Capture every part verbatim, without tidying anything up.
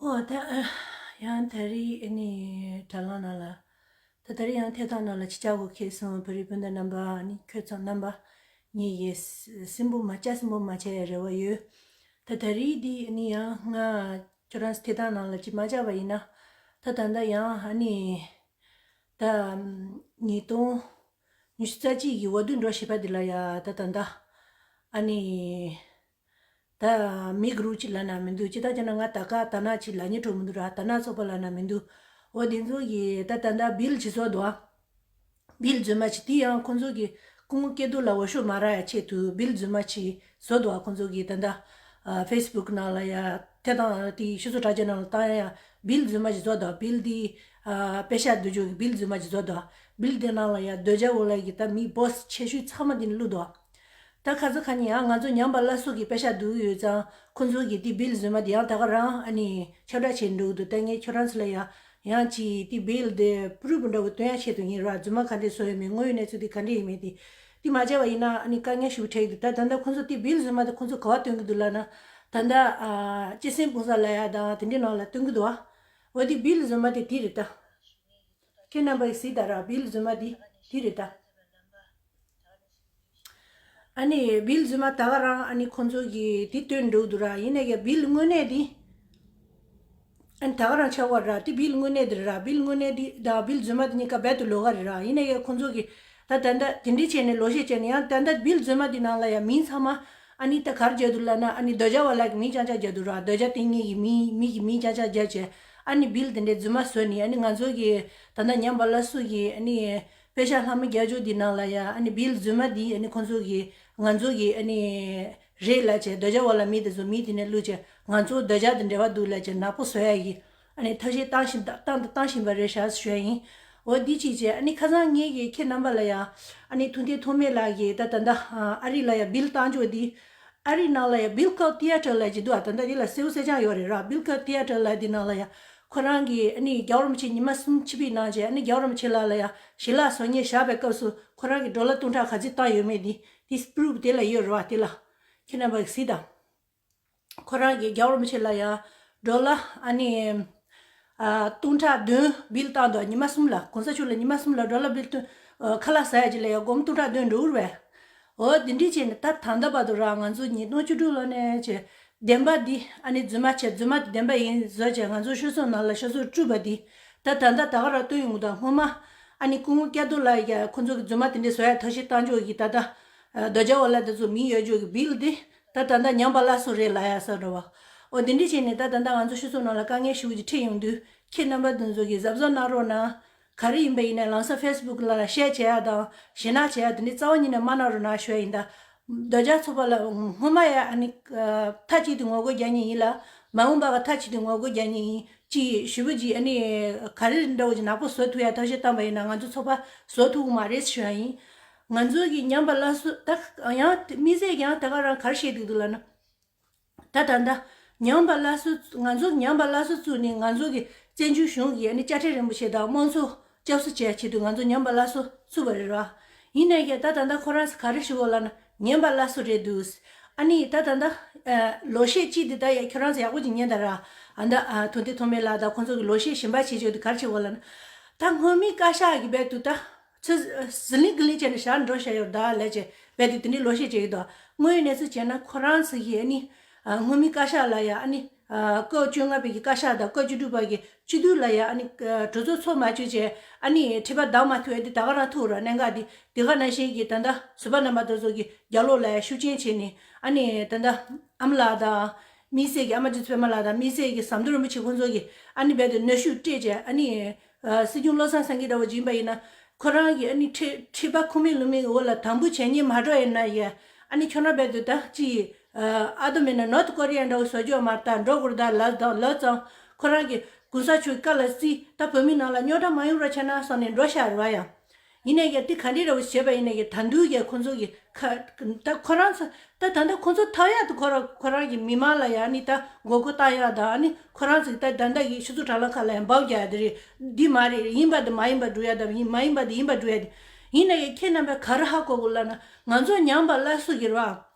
ཨོ་ད་ཡང་ད་རེས་ཨ་ནི་དྲ་ལམ་ནང་ལ། ད་ད་རེས་ཡང་ཐད་གཏོང་ནང་ལ་ཅིག་བཅར་དགོས་ཁེལ་སོང་། བོད་རིགས་སྤུན་ཟླ་རྣམ་པ། ཨ་ནི་ཁྱོད་ཚོ་རྣམ་པ་ངེད་ཀྱི་སེམས་པོ་མ་བཅག་སེམས་པོ་མ་ཆགས་ཡ་རེ་བ་ཡོད། ད་ད་རེས་འདི་ཨ་ནི་ཡང་ང་ཁྱོད་རང་ཐད་གཏོང་ནང་ལ་ཅིག་མ་བཅར་བ་ཡིན་ན། ད་ད་ལྟ་ཡང་ཨ་ནི་ད་ཉིས་སྟོང་ཉི་ཤུ་རྩ་གཅིག་གི་འོ་དུས་འགྲོ་བཞིན་པ་འདི་ལ་ཡ། ད་ད་ལྟ་ཨ་ནི་ད་མི་གུ་རུ་ཅིག་ལབ་ན་མི་འདུག་ཅི་ལྟར་བྱས་ན་ང་ད་ག་ད་ན་ཅིག་ལབ་ཉན་འགྲོ་མི་འདུག་ར། ད་ན་ཚོགས་པ་ལབ་ན་མི་འདུག་འོ་དེ་ཚོ་གིས་ད་ད་ལྟ་བིལ་ཅིག་བཟོ་འདུག་ཨ། བིལ་རྫུན་མ་ཅིག་དེ་ཡང་ཁོང་ཚོ་གིས་སྐུ་ངོ་སྐལ་རྡོར་ལགས་འོས་ཤོག་མ་རག་ཡ་ཆེད་དུ་བིལ་རྫུན་མ་ཅིག་བཟོ་འདུག་ཨ། ཁོང་ཚོ་གིས་ད་ལྟ་ཨ་ཕེ་སི་བུག་ནང་ལ་ཡ་ཐད་གཏོང་དེ་ཤོག་ཚོགས་དྲ་རྒྱ་ནང་ལ་བཏང་ཡ་ཡ་བིལ་རྫུན་མ་ཅིག་བཟོ་འདུག་བིལ་དེ་ཨ་པེ་ཤག་བསྡུ་རྒྱུ་གི་བིལ་རྫུན་མ་ཅིག་བཟོ་འདུག་བིལ་དེ་ནང་ལ་ཡ་སྡོད་བྱ་འོ་ལ་གི་ད་མི་སྦོ་སི་ཆེ་ཤོས་ཚང་མ་དེ་ནས་བླུགས་འདུག་ད་ཁ་ཚ་ཁ་ཉིན་ཡང་ང་ཚོ་ཉམས་པ་སླར་གསོ་གི་པེ་ཤག་བསྡུ་གི་ཡོད་ཙང་། ཁོང་ཚོ་གིས་དེ་བིལ་རྫུན་མ་དེ་ཡང་ད་ག་རང་ཨ་ནི་ཁྱབ་བསྒྲགས་བྱས་འགྲོ་གི་འདུག་ད་ངས་ཁྱོད་རང་ཚོ་ལ་ཡ་ཡང་ཅིག་དེ་བིལ་དེ་པུ་རུབ་འདྲ་བོ་སྟོན་ཡ་ཆེད་དུ་ཡིན་ར། རྫུན་མ་ག་འདྲས་བཟོས་ཡོད་མེད། དངོས་ཡོད་གནས་ཚུལ་དེ་ག་འདྲས་ཡིན་མེད་དེ་དེ་མ་བྱས་པ་ཡིན་ན་ཨ་ནི་དཀའ་ངལ་ཞིག་འཕྲད་ཀྱི་འདུག་ད་ད་ལྟ་ཁོང་ཚོ་དེ་བིལ་རྫུན་མ་དེ་ཁོང་ཚོ་ག་བ་སྟོན་གི་འདུག་ལབ་ན། ད་ལྟ་ཨ་སྤྱི་སེམས་ཀུང་ས་ལ་ཡ་དང་དེ་འདྲའི་ནང་ལ་སྟོན་གི་འདུག་ཨ། འོ་དེ་བིལ་རྫུན་མ་དེ་དེ་རེད་ད། ཁྱེད་རྣམ་པ་ཡིས་གཟིགས་དང་ར། བིལ་རྫུན་མ་འདི་འདི་རེད་ད། ཨ་ནི་བིལ་རྫུན་མ་ད་ག་རང་ཨ་ནི་ཁོང་ཚོ་གིས་འདི་སྟོན་འགྲོ་གི་འདུག་ར། ཡིན་ནའི་གི་བིལ་དངོས་གནས་འདི། ཨ་ནི་ད་ག་རང་ཆགས་པ་ར། འདི་བིལ་དངོས་གནས་འདི་རེད་ར། བིལ་དངོས་གནས་འདི་དང་བིལ་རྫུན་མ་འདི་གཉིས་ཀ་རྦད་དེ་ལོགས་ཀ་རེད་ར། ཡིན་ནའི་གི་ཁོང་ཚོ་གིས་ད་ད་ལྟ་དེ་འདྲའི་བྱས་ནས་ལོག་བཤད་བྱས་ནས། ཡང་ད་ལྟ་བིལ་རྫུན་མ་འདི་ནང་ལ་ཡང་མིང་ཚང་མ། ཨ་ནི་ད་གར་རྒྱག་འདུག་ལབ་ན། ཨ་ནི་སྡོད་བྱ་བ་ལ་གི་མིང་རྐྱང་རྐྱང་རྒྱག་འདུག་ར། སྡོད་བྱ་དེ་གཉིས་ཀྱི་མིང་མི་གི་མིང་རྐྱང་རྐྱང་རྒྱབ་བྱས། ཨ་ནི་བིལ་དེ་འདྲའི་རྫུན་མ་བཟོས་ནས། ཨ་ནི་ང་ཚོ་གི་ད་ལྟ་ཉམས་པ་སླར་གསོ་གི་ཨ་ནི་པེ་ཤག་ལྷག་མ་རྒྱག་རྒྱུ་འདི་ནང་ལ་ཡ། ཨ་ནི་བིལ་རྫུན་མ་འདི་ཨ་ནི་ཁོང་ཚོ་གི་ང་ཚོ་གི་ཨ་ནི་རེད་ལབ་བྱས། སྡོད་བྱ་བ་ལ་མི་དེ་ཚོ་མིང་དེ་ནས་བླུགས་བྱས། ང་ཚོ་སྡོད་བྱ་དང་འབྲེལ་བ་འདུག་ལབ་བྱས་ནག་པོ་བཟོ་ཡ་གི་ཨ་ནི་ཐབས་ཤེས་བཏང་བཞིན་བཏང་དང་བཏང་བཞིན་པ་རེད་ཤག་ཞུ་ཡ་ཡིན། འོ་འདི་གཅིག་བྱས། ཨ་ནི་ཁ་སང་ངེད་ཀྱིས་ཁྱེད་རྣམ་པ་ལ་ཡ། ཨ་ནི་ཐུབ་བསྟན་ཐོགས་མེད་ལགས་ཀྱིས་ད་ད་ལྟ་ཨ་རི་ལ་ཡ་བིལ་བཏང་ཕྱོགས་འདི། ཨ་རི་ནང་ལ་ཡ་བིལ་ཀོབ་ཐི་ཡ་ཊར་ལབ་ཀྱི་འདུག་ཨ། ད་ལྟ་འདི་ལ་གསལ་པོ་གསལ་རྐྱང་ཡོད་རེད་ར། བིལ་ཀོབ་ཐི་ཡ་ཊར་ལབ་འདི་ནང་ལ་ཡ། ཁོ་རང་གིས་ཨ་ནི་རྒྱལ་བ་རིན་པོ་ཆེ་ཉི་མ་གསུམ་ཆིབས་པའི་ནང་བྱས། ཨ་ནི་རྒྱལ་བ་རིན་པོ་ཆེ་ལགས་ལ་ཡ་ཞལ་ལག་བཟོ་མཁན་བཞག་པའི་སྐབས་སུ་ཁོ་རང་གིས་ཌོ་ལར་སྟོང་ཕྲག་ག་ཚོད་བཏང་ཡོད་མེད་འདི། དེ་པུ་རུབ་དེ་ལ་ཡོད་རེད་བ། དེ་ལ་ཁྱེད་རྣམ་པ་གཟིགས་དང་། ཁོ་རང་གིས་རྒྱལ་བ་རིན་པོ་ཆེ་ལ་ཡ་ཌོ་ལར་ཨ་ནི་ཨ་སྟོང་ཕྲག་བདུན་བིལ་བཏང་འདུག་ཉི་མ་གསུམ་ལ། གོང་ས་མཆོག་ལ་ཉི་མ་གསུམ་ལ་ཌོ་ལར་བིལ་བཏོན། ཨ་ཁ་ལག་ཟ་ཡ་ཅིག་ལ་ཡ་སྒོར་མོ་སྟོང་ཕྲག་བདུན་འགྲོ་གི་རེད་པས། འོ་འདི་འདྲས་བྱས་ནས་ད་ད་ལྟ་བར་དུ་ར། ང་ཚོ་ཉིས་སྟོང་བཅུ་དྲུག་ལོ་ནས་བྱས་བདེན་པ་འདི་ཨ་ནི་རྫུན་མ་བྱས། རྫུན་མ་འདི་བདེན་པ་ཡིན་བཟོས་བྱས་ང་ཚོ་ཤོག་ཚོགས་ནང་ལ་ཤོག་ཚོགས་བཀྲུས་པ་འདི། ད་ད་ལྟ་ད་ག་རང་སྟོན་ཡོང་གི་འདུག་སྔོན་མ་ཨ་ནི་སྐུ་ངོ་སྐལ་རྡོར་ལགས་ཀྱིས་ཁོ་ཚོ་གི་རྫུན་མ་དེ་འདྲས་བཟོ་ཡ་ཐབས་ཤེས་བཏང་ཕྱོགས་ཀྱི་ད་ལྟ་ཨ་སྡོད་བྱ་བ་ལ་དེ་ཚོ་མིང་ཡོད་ཕྱོགས་ཀྱི་བིལ་འདི། ད་ད་ལྟ་ཉམས་པ་སླར་གསོ་རེད་ལབ་ཡ་ས་འགྲོ་བ། འོ་འདི་འདྲས་བྱས་ནས་ད་ད་ལྟ་ང་ཚོ་ཤོག་ཚོགས་ནང་ལ་དཀའ་ངལ་ཞེ་པོ་ཅིག་འཕྲད་ཡོང་དུས། ཁྱེད་རྣམ་པ་དེ་ཚོ་གིས་གཟབ་གཟབ་གནང་རོགས་གནང་། ག་རེ་ཡིན་པ་ཡིན་ནའི་ལམ་སང་ཕེ་སི་བུག་ལ་ཤེར་བྱེད་ཡ་དང་ཞེད་སྣང་བྱེད་ཡ་དེ་འདྲའི་རྩ་བ་ཉིད་ནས་མ་གནང་རོགས་གནང་ཞུ་ཡ་ཡིན། ད་སྡོད་བྱ་ཚོགས་པ་ལ་སྔོན་མ་ཡ་ཨ་ནི་མཐའ་གཅིག་ཏུ་ངོ་རྒོལ་རྒྱག་མཁན་ཡིན་ལ། མ་འོངས་པ་ག་མཐའ་གཅིག་ཏུ་ངོ་རྒོལ་རྒྱག་མཁན་ཡིན། ཅིག་ཞེ་པོ་ཅིག་ཨ་ནི་ག་རེ་འདྲ་བོ་ཅིག་ནག་པོ་བཟོ་ཐུབ་ཡ་ཐབས་ཤེས་བཏང་པ་ཡིན་ན། ང་ཚོ་ཚོགས་པ་བཟོ་ཐུབ་ཀྱི་མ་རེད་ཞུ་ཡ་ཡིན། ང་ཚོ་གི་ཉམས་པ་སླར་གསོ་ད་ཡང་དམིགས་བསལ་ཡང་ད་ག་རང་ག་རེ་བཤད་འདུག་འདུག་ལབ་ན། ད་ད་ལྟ་ཉམས་པ་སླར་གསོ། ང་ཚོ་ཉམས་པ་སླར་གསོ་བཙུགས་ནས་ང་ཚོ་གི་བཙན་བྱོལ་གཞུང་གིས་ཨ་ནི་དཔྱ་ཁྲལ་རིན་པོ་ཆེ་དང་དམངས་གཙོ་སྐྱབས་གསོ་བྱེད་ཆེད་དུ་ང་ཚོ་ཉམས་པ་སླར་གསོ་བཙུགས་པ་རེད་ར། ཡིན་ནའི་ཀྱང་ད་ད་ལྟ་ཁོ་རང་ཚོ་ག་རེ་ཞུ་བ་ལབ་ན། ཉམས་པ་སླར་གསོ་རེད་འདུག་ཨ་ནི་ད་ད་ལྟ་ཨ་ལོ་ཤས་གཅིག་འདི་ད་ཡ་ཁྱོད་རང་ཚོ་ཡག་པོ་ཅིག་ཉན་དང་ར། ཨ་ད་ཨ་ཐུབ་བསྟན་ཐོགས་མེད་ལགས་དང་ཁོང་ཚོ་གི་ལོ་ཤས་གཞན་པ་བྱེད་ཆེད་དུ་ག་རེ་བྱེད་བ་ལབ་ན། ད་སྔོན་མའི་བཀའ་ཤག་གི་རྦད་དུ་ད། ཚོས་ཟི་ལིང་གི་ལིང་བྱས་ནས་བཞག་འགྲོ་བཞག་ཡོད་ད་ལབ་བྱས་རྦད་དེ་དེ་འདྲའི་ལོ་ཤས་བྱས་ཡོད་དོ། དངོས་ཡོད་གནས་ཚུལ་བྱས་ན་ཁོ་རང་ཚོ་གིས་ཨ་ནི་ཨ་སྔོན་མའི་བཀའ་ཤག་ལ་ཡ་ཨ་ནི་ཨ་སྐབས་བཅོ་ལྔ་པའི་གི་བཀའ་ཤག་དང་སྐབས་བཅུ་དྲུག་པ་གི་སྤྱི་འཐུས་ལ་ཡ་ཨ་ནི་ཨ་གྲོས་ཚོགས་ཚོགས་མ་བཅུག་བྱས་ཨ་ནི་ཁྲི་པ་བདག་མ་ཐུབ་ཡ་དེ་ད་ག་རང་ཐུག་ར། གནད་འགག་དེ་དེ་ག་ནང་བཞིན་གྱི་ད་ལྟ་བཟོད་པ་རྣམ་པ་དེ་ཚོ་གི་རྒྱབ་ལོགས་ལ་ཡ་ཤུགས་རྐྱེན་བྱས་ནས་ཨ་ནི་ད་ལྟ་ཨ་མ་ལགས་དང་། དམིགས་བསལ་གྱི་ཨ་མ་རྗེ་བཙུན་པད་མ་ལགས་དང་། དམིགས་བསལ་གྱི་ཟམ་གདོང་རིན་པོ་ཆེ་ཁོང་ཚོ་གིས་ཨ་ནི་རྦད་དེ་གནོན་ཤུགས་སྤྲད་བྱས་ཨ་ནི། ཨ་སྲིད་སྐྱོང་བློ་བཟང་སེང་གེ་འདྲ་བོ་ཅིག་ཡིན་པ་ཡིན་ན། ཁོ་རང་གིས་ཨ་ནི་ཁྲི་ཁྲི་པ་ཁུངས་མེད་ལུང་མེད་ཀྱི་འོག་ལ་དམ་འབུལ་བྱས་ཉེས་མ་འགྲོ་ཡིན་ན་ཡ། ཨ་ནི་ཁྱོད་རང་རྦད་དེ་ད་ཅིག་ཨ་ཨ་དོ་མེད་ན་ནོར་ཐི་ཀོ་རི་ཡ་འདྲ་བོ་བཟོ་རྒྱུ་མ་རེད། ད་འགྲོ་དགོས་རེད། ད་ལབ་དང་ལབ་ཙང་ཁོ་རང་གིས་གོང་ས་མཆོག་བཀའ་ལ་བརྩི། ད་བོད་མི་ནང་ལ་རྙོག་དྲ་མ་ཡོང་རོགས་བྱས་ན་བསམ་ནས་འགྲོ་ཤག་རེད་བ་ཡ། ཡིན་ནའི་ཀྱང་དེ་ག་འདྲས་འདྲ་བོ་བྱས་པ་ཡིན་ནའི་ཀྱང་ད་དུང་ཀྱང་ཁོང་ཚོ་གི་ཁ་ད་ཁོ་རང་ཚོ་ད་ད་ལྟ་ཁོང་ཚོ་ཐར་ཡག་ཏུ་ཁོ་རང་ཁོ་རང་གི་མི་མང་ལ་ཡང་ནི་ད་མགོ་སྐོར་བཏང་ཡག་དང་ནི་ཁོ་རང་ཚོ་གི་ད་ད་ལྟ་གི་ཕྱི་ཚུལ་དྲ་ལམ་ཁག་ལ་ཡང་འབབ་རྒྱག་ཡག་དེ་རེད། འདི་མ་རེད། ཡིན་པ་དེ་མ་ཡིན་པ་སྒྲུག་ཡག་དང་ཡིན་མ་ཡིན་པ་དེ་ཡིན་པ་སྒྲུག་ཡག་དེ། ཡིན་ནའི་ཀྱང་ཁྱེད་རྣམ་པས་ག་རེ་ཧ་གོ་དགོས་ལབ་ན་ང་ཚོ་ཉམས་པ་སླར་གསོ་གི་རེད་བ།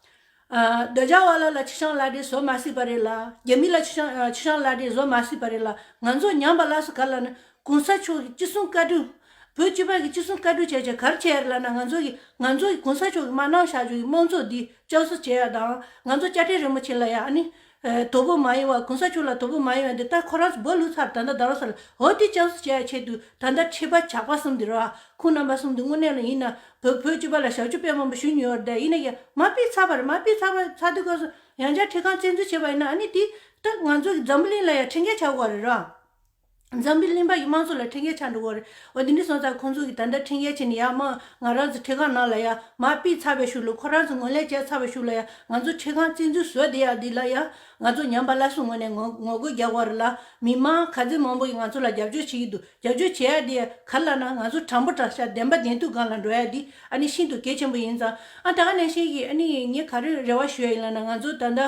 ཨ། འདོད་ཆགས་བ་ལ་ལ་ཆུ་བཤམས་བླ་བྲེ་བཟོ་མ་སྲིད་པ་རེད་ལ། རྒྱ་མི་ལ་ཆུ་བཤམས་ཨ་ཆུ་བཤམས་བླ་བྲེ་བཟོ་མ་སྲིད་པ་རེད་ལ། ང་ཚོ་ཉམས་པ་སླར་གསོ་ག་ལ་ནི་གོང་ས་མཆོག་གི་ཅི་གསུང་བཀའ་འདྲི། བོད་སྤྱི་པ་གི་ཅི་གསུང་བཀའ་འདྲི་བྱས་བྱས་ག་རེ་བྱས་ལ་ན། ང་ཚོ་གི་ང་ཚོ་གི་གོང་ས་མཆོག་གི་མ་གནང་བཞག་རྒྱུ་གི་དམངས་གཙོ་འདི་བསྐྱར་གསོ་བྱེད་ཡ་དང་། ང་ཚོ་སྐྱབས་རྗེ་རིན་པོ་ཆེ་ལ་ཡ་ཨ་ནི་ཨ་དོ་པོ་མ་ཡིན་པ། གོང་ས་མཆོག་ལ་དོ་པོ་མ་ཡིན་པ་འདི་ད་ཁོ་རང་ཚོ་བོད་ལུགས་ཚར། ད་ལྟ་རྡ་རམ་ས་ལ་འོ་དེ་བསྐྱར་གསོ་བྱེད་ཡ་ཆེད་དུ་ད་ལྟ་ཁྲི་པ་ཇག་པ་གསུམ་འདི་རེད་བ། ཁོང་རྣམ་པ་གསུམ་འདི་དངོས་གནས་ལ་ཡིན་ན་བོད་བོད་སྤྱི་པ་ལ་ཞབས་ཕྱི་དཔེ་མང་པོ་ཞུ་མྱོང་བ་རེད། ཡིན་ན་ཡང་མ་ཕུད་ཚར་བ་རེད། མ་ཕུད་ཚར་བ་ཚར་དུས་སྐབས་སུ་ཡང་བསྐྱར་ཁྲི་ཁང་བཙན་འཛུལ་བྱས་པ་ཡིན་ན། ཨ་ནི་དེ་ད་ང་ཚོ་གི་འཛམ་བུ་གླིང་ལ་ཡང་འཕྲིན་སྐྱེལ་ཆགས་དགོས་རེད་ར། འཛམ་བུ་གླིང་པ་ཡི་དམངས་གཙོ་ལ་འཕྲིན་སྐྱེལ་ཆགས་འགྲོ་གི་རེད། འོ་དེ་འདྲ་སོང་ཙང་ཁོང་ཚོ་གི་ད་ལྟ་འཕྲིན་སྐྱེལ་བྱས་ནས་ཡ་མ་ང་རང་ཚོ་ཁྲི་ཁང་ནང་ལ་ཡ་མ་ཕུད་ཚར་བའི་ཤུལ་ལ། ཁོ་རང་ཚོ་ངོས་ལེན་བྱས་ཚར་བའི་ཤུལ་ལ་ཡ་ང་ཚོ་ཁྲི་ཁང་བཙན་འཛུལ་བཟོས་བསྡད་ཡ་འདི་ལ་ཡ་ང་ཚོ་ཉམས་པ་སླར་གསོ་ངོས་ནས་ངོ་ངོ་རྒོལ་རྒྱག་དགོས་རེད་ལ། མི་མང་ག་ཚོད་མང་པོ་ཡིས་ང་ཚོ་ལ་རྒྱབ་སྐྱོར་བྱེད་ཀྱི་འདུག་རྒྱབ་སྐྱོར་བྱེད་ཡ་དེ་ག་རེ་ལབ་ན། ང་ཚོ་དྲང་པོ་དྲང་བཞག་བདེན་པ་བདེན་མཐའ་སྒང་ལ་འགྲོ་ཡ་དེ་ཨ་ནི་ཤིན་ཏུ་གལ་ཆེན་པོ་ཡིན་ཙང་། ཨ་ད་ག་ནང་བཞིན་གྱི་ཨ་ནི་ངས་ག་རེ་རེ་བ་ཞུ་ཡ་ཡིན་ལབ་ན། ང་ཚོ་ད་ལྟ་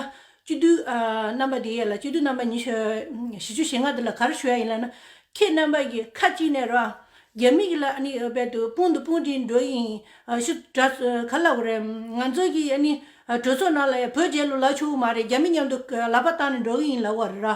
སྤྱི་འཐུས་ཨ་རྣམ་པ་དེ་ཡ་ལ། སྤྱི་འཐུས་རྣམ་པ་ཉི་ཤུ་བཞི་བཅུ་ཞེ་ལྔ་དེ་ལ་ག་རེ་ཞུ་ཡ་ཡིན་ལབ་ན། ཁྱེད་རྣམ་པ་གིས་ཁ་གཅིག་ནས་ར་རྒྱ་མི་གི་ལ་ཨ་ནི་རྦད་དེ་དཔུང་དང་དཔུང་སྒྲིལ་འགྲོ་ཡིན། ཨ་ཤི་དྲ་ག་ལབ་དགོས་རེད། ང་ཚོ་གི་ཨ་ནི་གྲོས་ཚོགས་ནང་ལ་ཡ་བོད་རྒྱལ་ལོ་ལབ་ཆོག་གི་མ་རེད། རྒྱ་མི་མཉམ་དུ་ལག་པ་བཏང་ནས་འགྲོ་གི་ཡིན་ལབ་པ་རེད་ར།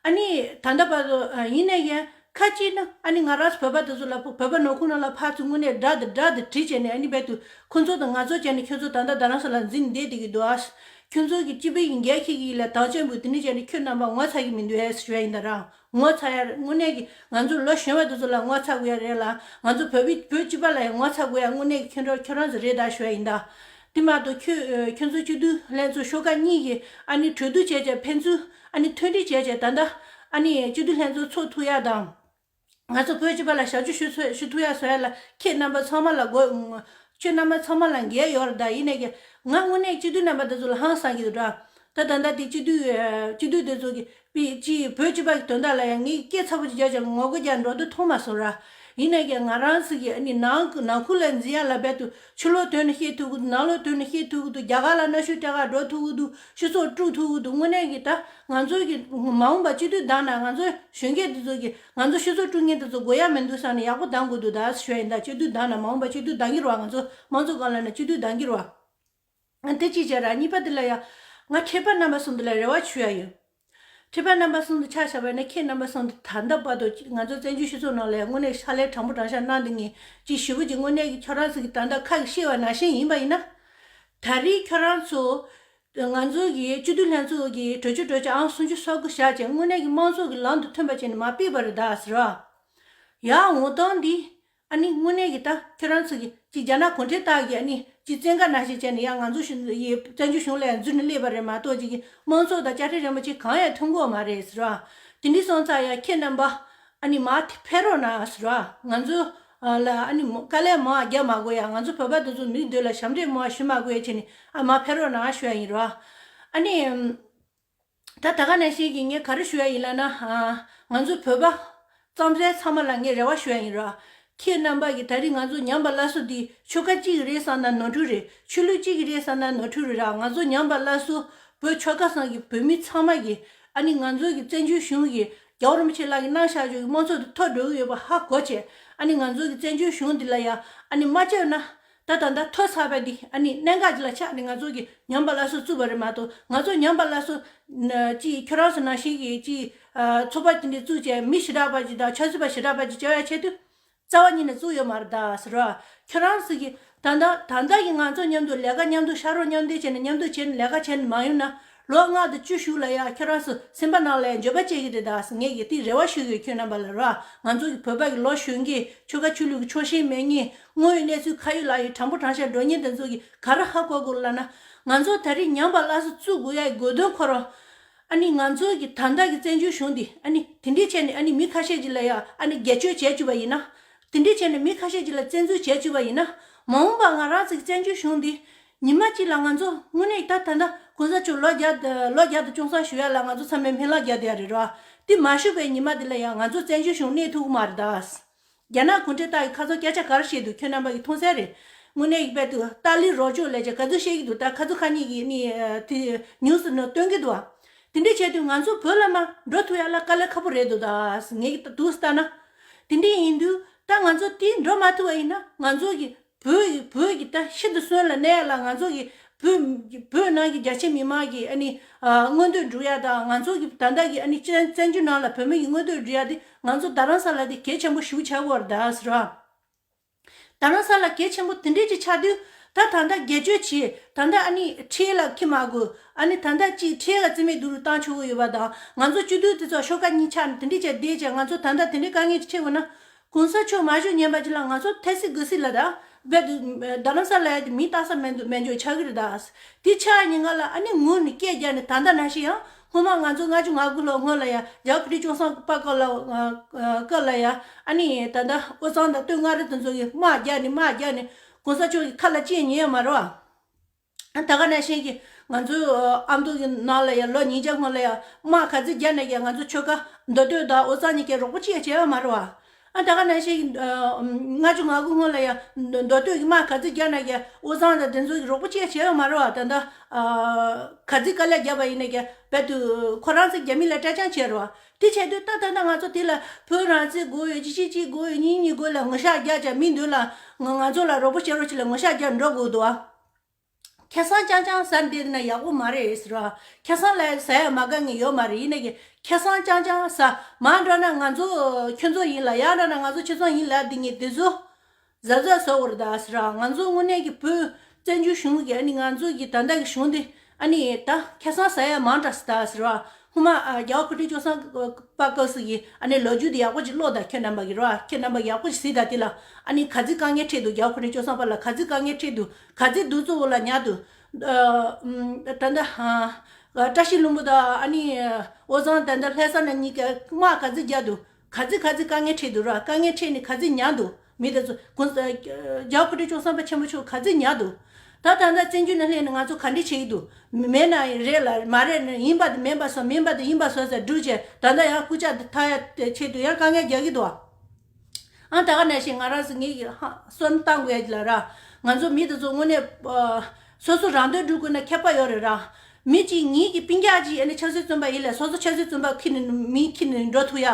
ཨ་ནི་ད་ལྟ་བར་དུ་ཡིན་ན་ཡང་ཁ་ཅིག་ནི་ཨ་ནི་ང་རང་ཚོ་བོད་པ་དེ་ཚོ་ལ། བོད་པ་ནང་ཁུལ་ནང་ལ་ཕར་ཚུར་དངོས་གནས་དགྲ་དང་དགྲ་དང་བྲིས་བྱས་ནས། ཨ་ནི་རྦད་དེ་ཁོ་ཚོ་དང་ང་ཚོ་བྱས་ནས་ཁྱོད་ཚོ་ད་ལྟ་རྡ་རམ་ས་ལ་འཛིང་བསྡད་བསྡད་ཀྱི་འདུག་ཨ། ཁྱོད་ཚོ་གི་སྤྱི་པའི་གི་འགན་འཁྱེར་གྱི་ལ་དང་ཅན་པོ་དེ་འདྲ་བྱས་ནས་ཁྱོད་རྣམ་པ་ངོ་ཚ་གི་མི་འདུག་ཨེ་ཞུ་ཡ་ཡིན་ད་ར། ངོ་ཚ་ཡ་དངོས་གནས་ཀྱི་ང་ཚོ་ལོ་གཞོན་པ་དེ་ཚོ་ལ་ངོ་ཚ་དགོས་ཡ་རེད་ལ། ང་ཚོ་བོད་པའི་བོད་སྤྱི་པ་ལ་ཡང་ངོ་ཚ་དགོས་ཡ་དངོས་གནས་ཀྱི་ཁྱོད་རང་ཁྱོད་རང་ཚོ་རེད་ད་ཞུ་ཡ་ཡིན་ད། དེ་མ་གཏོགས་ཁྱོད་ཁྱོད་ཚོ་སྤྱི་འཐུས་ལྷན་ཚོགས་ཤོག་ཁག་གཉིས་ཀྱིས་ཨ་ནི་གྲོས་བསྡུར་བྱས་བྱས། ཕན་ཚུན་ཨ་ནི་མཐུན་སྒྲིལ་བྱས་བྱས། ད་ལྟ་ཨ་ནི་སྤྱི་འཐུས་ལྷན་ཚོགས་ཚོགས་ཐུབ་ཡ་དང་། ང་ཚོ་བོད་སྤྱི་པ་ལ་ཞབས་ཕྱི་ཞུ་ཚུ་ཞུ་ཐུབ་ཡ་བཟོ་ཡ་ལ་ཁྱེད་རྣམ་པ་ཚང་མ་ལ་དགོས། ཁྱོད་རྣམ་པ་ཚང་མ་ལ་འགན་ཡོད་རེད་ད། ཡིན་ནའི་ཀྱི་ང་དངོས་གནས་སྤྱི་འཐུས་རྣམ་པ་དེ་ཚོ་ལ་ཧང་སང་གི་འདུག་ར། ད་ད་ལྟ་དེ་སྤྱི་འཐུས་སྤྱི་འཐུས་དེ་ཚོ་གི་པི་ཅི་བོད་སྤྱི་པ་གི་དོན་དག་ལ་ཡང་ངས་སྐད་ཚ་པོ་ཅིག་རྒྱག་ཀྱང་ངོ་རྒོལ་རྒྱག་འགྲོ་འདུག་མཐོང་མ་སོང་ར། ཡིན་ནའི་ཀྱང་ང་རང་ཚོ་གི་ཨ་ནི་ནང་ནང་ཁུལ་ལ་འཛིང་ཡ་ལ་རྦད་དེ་ཕྱི་ལོགས་དོན་ནི་བཤད་ཐུབ་ཀྱི་འདུག། ནང་ལོགས་དོན་ནི་བཤད་ཐུབ་ཀྱི་འདུག། རྒྱ་གར་ལ་གནའ་ཤུལ་སྤྲད་ག་འགྲོ་ཐུབ་ཀྱི་འདུག། སྤྱི་ཚོགས་དཀྲུག་ཐུབ་ཀྱི་འདུག། དངོས་གནས་ཀྱི་ད་ང་ཚོ་གི་མ་འོངས་པ་སྤྱི་འཐུས་བདམས་ན་ང་ཚོ་གཞོན་སྐྱེས་དེ་ཚོ་གི་ང་ཚོ་སྤྱི་ཚོགས་དཀྲུག་མཁན་དེ་ཚོ་དགོས་ཡ་མི་འདུག་བསམ་ནས་ཡག་པོ་བདམས་དགོས་འདུག་ད་ཞུ་ཡ་ཡིན། ད་སྤྱི་འཐུས་བདམས་ན་མ་འོངས་པ་སྤྱི་འཐུས་བདམས་ཀྱི་རེད་བ། ང་ཚོ་དམངས་གཙོ་སྒང་ལ་ན་སྤྱི་འཐུས་བདམས་ཀྱི་རེད་བ། དེ་གཅིག་བྱས་ར། གཉིས་པ་དེ་ལ་ཡ་ང་ཁྲི་པ་རྣམ་པ་གསུམ་དེ་ལ་རེ་བ་ཞུ་ཡ་ཡོད། ཁྲི་པ་རྣམ་པ་གསུམ་དེ་ཆ་བཞག་པ་ན། ཁྱེད་རྣམ་པ་གསུམ་དེ་ད་ལྟ་བར་དུ་ང་ཚོ་བཙན་བྱོལ་སྤྱི་ཚོགས་ནང་ལ་ཡ་དངོས་གནས་ཕྱག་ལས་དྲང་པོ་དྲང་བཞག་གནང་བསྡད་མཁན་ཅིག་ཞེ་པོ་ཅིག་དངོས་གནས་ཀྱི་ཁྱོད་རང་ཚོ་གི་ད་ལྟ་ཁ་གིས་བཤད་པ་ནང་བཞིན་ཡིན་པ་ཡིན་ན། ད་རེས་ཁྱོད་རང་ཚོ་ང་ཚོ་གི་སྤྱི་འཐུས་ལྷན་ཚོགས་ཀྱི་གྲོས་ཆོད་གྲོས་ཆོད་ཨང་སུམ་ཅུ་སོ་དགུ་བཞག་བྱས་དངོས་གནས་ཀྱི་དམངས་གཙོ་གི་ལམ་དུ་ཐོན་པ་བྱས་ནས་མ་ཕུད་པ་རེད་ད་ཟེར་བ། ཡ་འོང་སྟངས་འདི་ཨ་ནི་དངོས་གནས་ཀྱི་ད་ཁྱོད་རང་ཚོ་གི་ཅིག་རྒྱ་ནག་གུང་ཁྲན་ཏང་གི་ཨ་ནི་ཅིག་བཙན་བཀའ་ནང་བཞིན་བྱས་ནས་ཡ་ང་ཚོ་གཞུང་ཡི་བཙན་བྱོལ་གཞུང་ལ་ཡ་འཛུལ་ནས་སླེབས་པ་རེད་མ་གཏོགས། ཅིག་གི་དམངས་གཙོ་དང་དཔྱ་ཁྲལ་རིན་པོ་ཆེ་གང་ཡང་ཐོན་གྱི་ཡོད་མ་རེད་ཟེར་བ། དེ་འདྲ་སོང་ཙང་ཡ་ཁྱེད་རྣམ་པ་ཨ་ནི་མར་ཕེབས་རོགས་གནང་ཟེར་བ། ང་ཚོ་ལ་ཨ་ནི་དཀའ་ལས་མང་བ་རྒྱག་མ་དགོས་ཡ། ང་ཚོ་བོད་པ་དེ་ཚོ་མིའི་མདུན་ལ་ཞབས་འདྲེན་མང་བ་ཞུ་མ་དགོས་ཡ་བྱས་ནས་ཨ་མར་ཕེབས་རོགས་གནང་ཞུ་ཡ་ཡིན་རོ། ཨ་ནི། ད་ད་ག་ནང་བཞིན་གྱི་ངས་ག་རེ་ཞུ་ཡ་ཡིན་ལབ་ན། ཨ་ང་ཚོ་བོད་པ་རྩམ་ཟན་ཚང་མ་ལ་ངས་རེ་བ་ཞུ་ཡ་ཡིན་ར། ཁྱེད་རྣམ་པ་གིས་ད་རེས་ང་ཚོ་ཉམས་པ་སླར་གསོ་འདི་ཆོལ་ཁ་གཅིག་གི་རེད་བསམ་ན་ནོར་འཁྲུལ་རེད། ཆོས་ལུགས་གཅིག་གི་རེད་བསམ་ན་ནོར་འཁྲུལ་རེད་ར། ང་ཚོ་ཉམས་པ་སླར་གསོ་བོད་ཆོལ་ཁ་གསུམ་གྱི་བོད་མི་ཚང་མ་གིས་ཨ་ནི་ང་ཚོ་གི་བཙན་བྱོལ་གཞུང་གི་རྒྱལ་བ་རིན་པོ་ཆེ་ལགས་ཀྱིས་གནང་བཞག་ཆོག་གི་དམངས་གཙོ་དེ་ཐོར་འགྲོ་གི་ཡོད་པ་ཧ་གོ་བྱས། ཨ་ནི་ང་ཚོ་གི་བཙན་བྱོལ་གཞུང་འདི་ལ་ཡ་ཨ་ནི་མ་བཅོས་ན། ད་ད་ལྟ་ཐོ་ཚ་བ་འདི་ཨ་ནི་གནད་འགག་ཅིག་ལ་ཆགས་ནས་ང་ཚོ་གི་ཉམས་པ་སླར་གསོ་བཙུགས་པ་རེད་མ་གཏོགས། ང་ཚོ་ཉམས་པ་སླར་གསོ་ན་ཅིག་ཁྱོད་རང་ཚོ་ནང་བཞིན་གྱི་ཅིག་ཨ་ཚོགས་པ་དེ་འདྲ་བཙུགས་བྱས་མི་ཞེ་དྲག་པ་ཅིག་དང་ཆབ་སྲིད་པ་ཞེ་དྲག་པ་ཅིག་བྱ་བའི་ཆེད་དུ་རྩ་བ་ཉིད་ནས་བཙུགས་ཡོད་མ་རེད་ད་ཟེར་བ། ཁྱོད་རང་ཚོ་གི་ད་ལྟ་ད་ལྟ་གི་ང་ཚོ་མཉམ་དུ་ལས་ཀ་མཉམ་དུ་ཤག་རོགས་མཉམ་འདེགས་བྱས་ནས་མཉམ་དུ་བྱས་ནས་ལས་ཀ་བྱས་ནས་མ་ཡོང་ན། ལོ་ལྔ་དང་བཅུ་གཞུག་ལ་ཡ་ཁྱོད་རང་ཚོ་སེམས་པ་ནང་ལ་ཡ་འགྱོད་པ་སྐྱེ་གི་རེད་ད་ཟེར། ངས་ཀྱི་དེ་རེ་བ་ཞུ་གི་ཡོད་ཁྱོད་རྣམ་པ་ལ་ར། ང་ཚོ་གི་བོད་པ་གི་ལོ་གཞོན་གྱི་ཆོལ་ཁ་ཆོས་ལུགས་ཀྱི་ཕྱོགས་ཞེན་མེད་མཁན། དངོས་ཡོད་གནས་ཚུལ་ཁ་ཡོད་ལག་ཡོད་དྲང་པོ་དྲང་བཞག་འགྲོ་མཁན་དེ་ཚོ་གི་ག་རེ་ཧ་གོ་དགོས་ལབ་ན། ང་ཚོ་ད་རེས་ཉམས་པ་སླར་གསོ་བཙུགས་དགོས་ཡ་དགོས་དོན་ཁོ་རང་། ཨ་ནི་ང་ཚོ་གི་ད་ལྟ་གི་བཙན་བྱོལ་གཞུང་འདི་ཨ་ནི་དེ་འདྲས་བྱས་ནས་ཨ་ནི་མི་ཁ་ཤས་ཅིག་ལ་ཡ་ཨ་ནི་སྒེར་གཅོད་བྱས་བཅུག་པ་ཡིན་ན། དེ་འདྲས་བྱས་ནས་མི་ཁ་ཤས་ཅིག་ལ་བཙན་འཛུལ་བྱས་བཅུག་པ་ཡིན་ན། མ་འོངས་པ་ང་རང་ཚོ་གི་བཙན་བྱོལ་གཞུང་འདི་ཉི་མ་གཅིག་ལ་ང་ཚོ་དངོས་གནས་ད་ད་ལྟ་གོང་ས་མཆོག་ལོ་བརྒྱ་ལོ་བརྒྱ་དང་སྐྱོང་བསམ་ཞུ་ཡ་ལ་ང་ཚོ་ཚང་མས་སྨོན་ལམ་རྒྱག་བསྡད་ཡ་རེད་ར། དེ་མ་ཞུགས་པའི་ཉི་མ་དེ་ལ་ཡང་ང་ཚོ་བཙན་བྱོལ་གཞུང་གནས་ཐུབ་ཀྱི་མ་རེད་ད། རྒྱ་ནག་གུང་ཁྲན་ཏང་གི་ཁ་སང་སྐད་ཆ་ག་རེ་བཤད་འདུག་ཁྱོད་རྣམ་པ་གིས་མཐོང་གསལ་རེད། དངོས་གནས་ཡིག་དཔེ་འདུག་ཏཱ་ལའི་རོགས་སྐྱོར་ལས་བྱེད་ག་ཚོད་བཤད་ཀྱི་འདུག་ད་ཁ་ཚུགས་ཁ་ཉིན་གྱི་ནི་དེ་ཉུང་སུ་ནི་སྟོན་གྱི་འདུག་བ། དེ་འདྲས་བྱས་དུས་ང་ཚོ་བོད་ལ་མ་འགྲོ་ཐུབ་ཡ་ལ་དཀའ་ལས་ཁག་པོ་རེད་འདུག་ད་ངས་ཀྱི་འདུག་ལྟ་ན། དེ་འདྲས་ཡིན་དུས་ད་ང་ཚོ་དེ་འགྲོ་མ་ཐུབ་པ་ཡིན་ན་ང་ཚོ་གི་བོད་ཀྱི་བོད་ཀྱི་ད་ཤི་དང་གསོན་ལ་གནས་ཡ་ལ་ང་ཚོ་གི་ བོད་བོད་ནང་གི་རྒྱ་ཆེ་མི་མང་གི་ཨ་ནི་ཨ་མངོན་འདོད་སྒྲུབ་ཡ་དང་། ང་ཚོ་གི་ད་ལྟ་གི་ཨ་ནི་བཙན་བཙན་བྱོལ་ནང་ལ་བོད་མི་གི་མངོན་འདོད་སྒྲུབ་ཡ་དེ་ང་ཚོ་རྡ་རམ་ས་ལ་དེ་གལ་ཆེན་པོ་ཞེ་པོ་ཆགས་ཀྱི་ཡོད་རེད་ད་ཟེར་བ། རྡ་རམ་ས་ལ་གལ་ཆེན་པོ་དེ་འདྲས་ཅིག་ཆགས་དུས། ད་ད་ལྟ་སྒེར་གཅོད་བྱས། ད་ལྟ་ཨ་ནི་ཁྲལ་ལ་འཁྱེར་མ་དགོས། ཨ་ནི་ད་ལྟ་ཅིག་ཁྲལ་ལ་རྩིས་མེད་སྡུག་རུ་བཏང་ཆོག་གི་ཡོད་པ་དང་། ང་ཚོ་སྤྱི་འཐུས་དེ་ཚོ་ཤོག་ཁག་གཉིས་ཆགས་ནས་དེ་འདྲས་བྱས་བསྡད་བྱས། ང་ཚོ་ད་ལྟ་དེ་འདྲས་དཀའ་ངལ་ཅིག་འཕྲད་དགོས་ན། གོང་ས་མཆོག་མ་བཞུགས་ཉན་པ་ཅིག་ལ་ང་ཚོ་ཐལ་སྲིད་དགུ་སྲིད་ལ་ད་རྦད་དེ་རྡ་རམ་ས་ལ་ཡ་དེ་མི་བཏགས་ས་མེད་འདུག་མེད་འཇོག་ཆགས་ཀྱི་རེད་ད། དེ་ཆགས་ཉིན་ག་ལ་ཨ་ནི་ངུ་ནས་སྐད་རྒྱག་ནས། ད་ལྟ་ནང་བཞིན་ཡང་སྔོན་མ་ང་ཚོ་ལྔ་བཅུ་ང་དགུ་ལོ་སྔོན་ལ་ཡ་རྒྱ་བོད་ཁྲི་སྐྱོང་སང་པ་སྐབས་ལ་སྐབས་ལ་ཡ་ཨ་ནི་ད་ལྟ་དབུས་གཙང་དང་སྟོད་མངའ་རིས་དེ་ཚོ་གིས་དམག་རྒྱག་ནས་དམག་རྒྱག་ནས་གོང་ས་མཆོག་གི་ཁ་ལ་གཅིག་ཉན་ཡོད་མ་རེད་བ། ད་ག་ནང་བཞིན་གྱི་ང་ཚོའི་ཨ་མདོ་གི་ནང་ལ་ཡ་ལོ་ཉིས་བརྒྱ་སྔོན་ལ་ཡ་དམག་ག་ཚོད་རྒྱག་ན་ཡང་ང་ཚོ་ཆོལ་ཁ་མདོ་སྟོད་དང་དབུས་གཙང་གཉིས་ཀས་རོགས་པ་ཅི་ཡང་བྱས་ཡོད་མ་རེད་བ། ཨ་ད་ག་ནང་བཞིན་གྱི་ཨ་ལྔ་བཅུ་ང་དགུ་སྔོན་ལ་ཡ་མདོ་སྟོད་ཀྱི་དམག་ག་ཚོད་རྒྱག་ན་ཡང་དབུས་གཙང་དང་དེ་ཚོ་གི་རོགས་པ་ཅི་ཡང་བྱས་ཡོད་མ་རེད་བ། ད་ལྟ་ཨ་ག་ཚོད་དཀའ་ལས་བརྒྱབ་པ་ཡིན་ན་ཡང་རྦད་དེ་ཁོ་རང་ཚོ་རྒྱ་མི་ལ་སྐྲག་སྐྱང་བྱས་རེད་བ། དེ་བྱས་དུས་ད་ད་ལྟ་ང་ཚོ་དེ་ལ་བོད་རང་བཙན་དགོས་ཡོད། གཅིག་གཅིག་གཅིག་དགོས་ཡོད། གཉིས་གཉིས་དགོས་ལ་ངོ་ཤ་རྒྱག་བྱས། མི་འདུག་ལ་ང་ང་ཚོ་ལ་རོགས་པ་བྱེད་རོགས་བྱེད་ལ་ངོ་ཤ་རྒྱག་འགྲོ་དགོས་འདུག་ཨ། ཁ་སང་རྐྱང་རྐྱང་ཟ་བསྡད་ན་ཡག་པོ་མ་རེད་ཟེར་བ། ཁ་སང་ལ་ཟ་ཡ་མ་དཀའ་ངལ་ཡོད་མ་རེད། ཡིན་ན་གི་ཁ་སང་རྐྱང་རྐྱང་ཟ། མར་འགྲོ་ན་ང་ཚོ་ཁྱོད་ཚོ་ཡིན་ལ། ཡར་འགྲོ་ན་ང་ཚོ་ཁྱོད་ཚོ་ཡིན་ལ། འདི་ངས་དེ་ཚོ་གཟབ་གཟབ་བཟོ་དགོས་རེད་ད་ཟེར་བ། ང་ཚོ་དངོས་གནས་ཀྱི་བོད་བཙན་བྱོལ་གཞུང་གི་ཨ་ནི་ང་ཚོ་གི་ད་ལྟ་གི་གཞུང་འདི་ཨ་ནི་ད་ཁ་སང་ཟ་ཡ་མང་དྲགས་ཟེར་ད་ཟེར་བ། སྔོན་མ་ཨ་རྒྱལ་བ་སྐུ་ཕྲེང་བཅུ་གསུམ་པ་སྐབས་སུ་གི་ཨ་ནི་ལོ་རྒྱུས་དེ་ཡག་པོ་ཅིག་ཀློག་དང་། ཁྱེད་རྣམ་པ་གི་རོ། ཁྱེད་རྣམ་པ་ཡག་པོ་ཅིག་གཟིགས་དང་། དེ་ལ་ཨ་ནི་ག་ཚོད་དཀའ་ངལ་འཕྲད་འདུག་རྒྱལ་བ་སྐུ་ཕྲེང་བཅུ་གསུམ་པ་ལ་ག་ཚོད་དཀའ་ངལ་འཕྲད་འདུག་ག་ཚོད་གདུག་རྩུབ་འོག་ལ་ཉར་འདུག་ཨ་ཨམ་ད་ལྟ་ཨ་བཀྲ་ཤིས་ལྷུན་པོ་དང་ཨ་ནི་དབུས་གཙང་ད་ལྟ་ལྷ་ས་ན་གཉིས་ཀ་དམག་ག་ཚོད་རྒྱག་འདུག་ག་ཚོད་ག་ཚོད་དཀའ་ངལ་འཕྲད་འདུག་ར། དཀའ་ངལ་འཕྲད་ནས་ག་ཚོད་ཉར་འདུག་མི་དེ་ཚོ་གོང་ས་རྒྱལ་བ་སྐུ་ཕྲེང་བཅུ་གསུམ་པ་ཆེན་པོ་མཆོག་ག་ཚོད་ཉར་འདུག་ད་ད་ལྟ་བཙན་བྱོལ་ནང་སླེབས་ནས་ང་ཚོ་ག་འདྲ་བྱེད་ཀྱི་འདུག་མེད་ན་རེད་ལ། མ་རེད་ན་ཡིན་པ་དེ་མིན་པ་བཟོ། མིན་པ་དེ་ཡིན་པ་བཟོ་ཟེར་སྒྲུག་བྱས། ད་ལྟ་ཡང་རྐུབ་བཀྱག་དེ་འཐག་ཡ་དེ་ཆེད་དུ་ཡང་དཀའ་ངལ་རྒྱག་གི་འདུག་ཨ། ད་ག་ནང་བཞིན་ང་རང་ཚོ་ངེད་ཀྱི་ཧ་སོན་བཏང་དགོས་ཡ་ལ་ར། ང་ཚོ་མི་དེ་ཚོ་དངོས་གནས་ཨ་སོ་སོ་རང་དོན་སྒྲུབ་དགོས་ན་ཁྱད་པར་ཡོད་རེད་ར། མི་གཅིག་ངེད་ཀྱི་སྤུན་ཀྱག་ཅིག་ཨ་ནི་ཆབ་སྲིད་བཙོན་པ་ཡིན་ལ། སོ་སོ་ཆབ་སྲིད་བཙོན་པ་ཁྱེར་ནས་མི་ཁྱེར་ནས་འགྲོ་ཐུབ་ཡ།